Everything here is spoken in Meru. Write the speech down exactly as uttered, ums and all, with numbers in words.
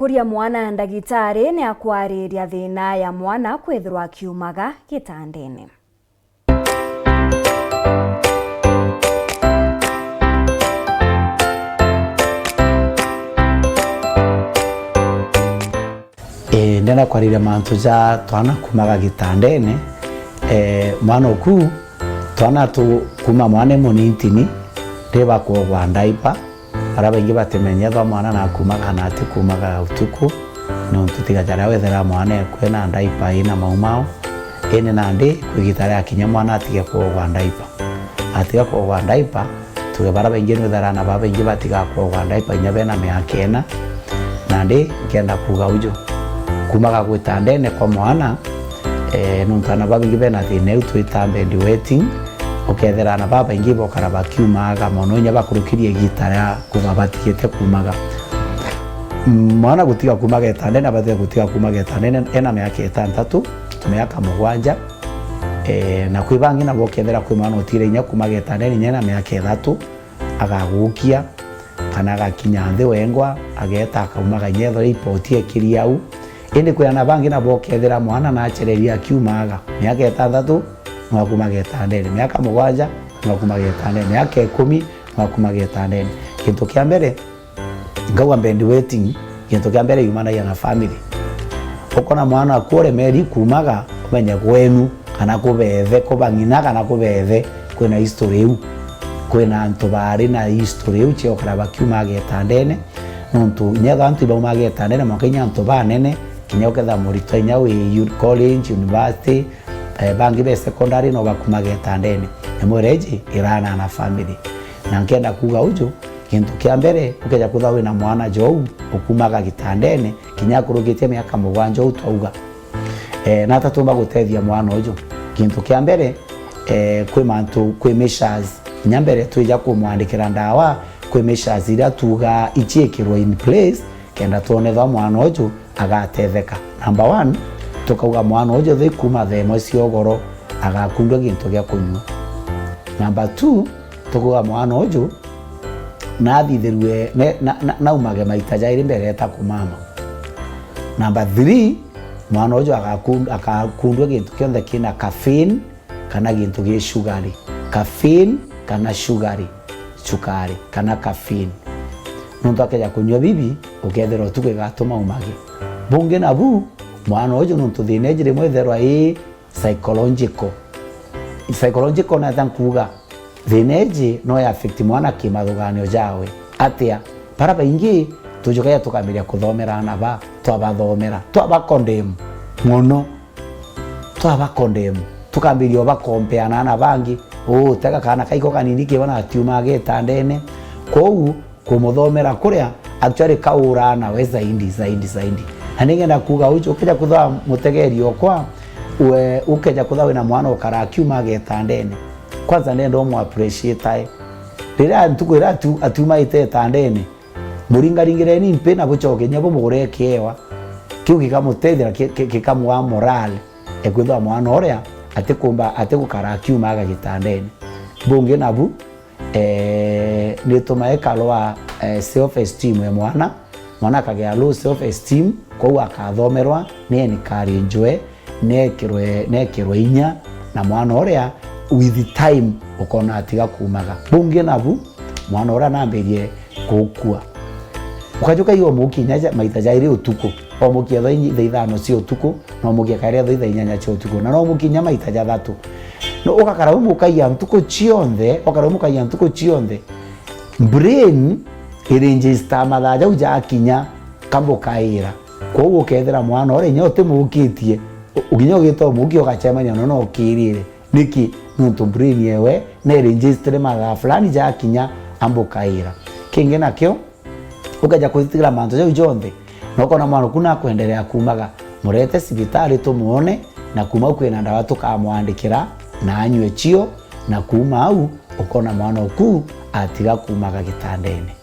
Kuria mwana ndagitari ni akwariria thina ya mwana kwithirwa akiumaga gitandene. Ii, ndenda kwariria mantu ja twana kumaga gitandene. Ee, mwana uku, twana tu kuma mwana e munintini, riba kuogwa ndaipa, baria baingi batimenye ethwa mwana nakumaga na atikumaga utuku, nontu tiga jaria wethera mwana ekwe na ndaipa ina maumau, indi nandi kwi gita riakinya mwana atige kuogwa ndaipa. Atiga kuogwa ndaipa, tuge baria baingi nwithera na babaingi batiga kuogwa ndaipa inya bena miaka ina, nandi nkenda kuuga uju, kumaga gwitandene kwa mwana, ee, nontu ana babaingi bena thina iu twita bedwetting, ukethira ana babaingi bokara bakiumaga mono inya bakurukirie igita ria kuga batigite kumaga. Mm, mwana gutiga kumaga itandene, abatie gutiga kumaga itandene ena miaka itantatu, miaka mugwanja, ee, na kwi bangi nabo ukethira kwi mwana utigire inya kumaga itandene inya ena miaka ithatu, agagukia, kana agakinya nthi wengwa, ageeta akaumaga inya ethirwa ripoti ekiri au. Indi kwi ana bangi nabo ukethira mwana nachereria akiumaga, miaka itantatu, no akumaga itandene, miaka mugwanja, no akumaga itandene, miaka ikumi, no akumaga itandene. Gintu kia mbere, nkauga bedwetting, gintu kia mbere yumanagia na family. Ukona mwana aku uremeri kumaga, umenye gwenu, kana kubethe, kuba ng'ina kana kubethe, kwina history iu. Kwina antu bari na history iu ciokara bakiumaga itandene, nontu inya ethwa antu ibaumaga itandene, mwanka inya antu banene, kinya ukethira muritwa inya wi u-, college, university, eh, bangi be secondary no bakumaga itandene. Nyamwira iji irana na family. Na nkenda kuuga uju, gintu kia mbere, ukeja kwithirwa wina mwana jou ukumaga gitandene, kinya akurukitie miaka mugwanja uu twauga. Eh, nata tumba gutethia mwana uju? Gintu kia mbere, eh, kwi mantu, kwi measures. Kinya mbere twija kumwandikira ndawa, kwi measures iria tuuga iciikirwe in place, kenda twone ethwa mwana uju agatetheka. Number one, tukauga mwana uju thi kuma thaa imwe cia ugoro agakundua gintu gia kunyua. Number two, tukauga mwana uju nathithirue, ne-, na, na, naumage maita jairi mbere eta kumama. Number three, mwana uju agakund-, agakundua gintu kionthe kina caffeine, kana gintu gi sugary, caffeine kana sugary, cukari kana caffeine. Nontu akeja kunyua bibi, ukethira utuku igatuma umage. Bungi nabu, mwana uju nontu thina iji rimwe itherwa i psychological. Psychological nata nkuuga, thina iji no ya affect mwana kimathuganio jawe. Atia? Bara baingi tujukagia tukambiria kuthomera ana ba, twabathomera, twaba condemn mono. Twaba condemn, tukambiria uba compare na ana bangi. Uu, tega kana kaiko kanini kiba na atiumaga gitandene. Kwou, kumuthomera kuria, actually kauraa nawe zaidi, zaidi, zaidi. Na ningenda kuuga uju, ukeja kwithirwa mutegeri okwa, we, ukeja kwithirwa wina mwana ukara akiumaga gitandene. Kwanza ndenda umu appreciate ae. Riria ntuku iria atu-, atiumaite gitandene, muringaringireni mpi na bucoke inya bumugure kiewa. Kiu gikamutethia, ki-, ki-, gikamwaa morale, ekwithirwa mwana uria atikumba, atigukara akiumaga gitandene. Bungi nabu, eh, nitumae karwa, eh, self esteem ya mwana. Mwana akagea low self esteem, kwou akathomerwa, ni encouragwe, nekirwe, nekirwe inya, na mwana uria with time ukona atiga kumaga. Bungi nabu, mwana uria nambirie gukua. Ukajuka iyo umukia inya ja-, maita jairi utuku. Umukia thaa inyi-, thaa ithano cia utuku, na umukia kairi thaa inyanya cia utuku. Na no umukia inya maita jathatu. No ugakara umukagia ntuku cionthe, ugakara umukagia ntuku cionthe. Brain iregister mathaa jau jakinya kambukaira. Kwou ukethira mwana uria inya utimukitie, u-, kinya ugita umukia ugacemania nona ukirire. Niki? Nontu brain yewe neregister mathaa fulani jakinya ambukaira. Kingi nakio, ukeja kwitigira mantu jau jonthe, na ukona mwana uku nakwenderea kumaga, murete cibitari tumwone, na kuma au kwina ndawa tukamwandikira, na anyue cio, na kuma au ukona mwana uku atiga kumaga gitandene.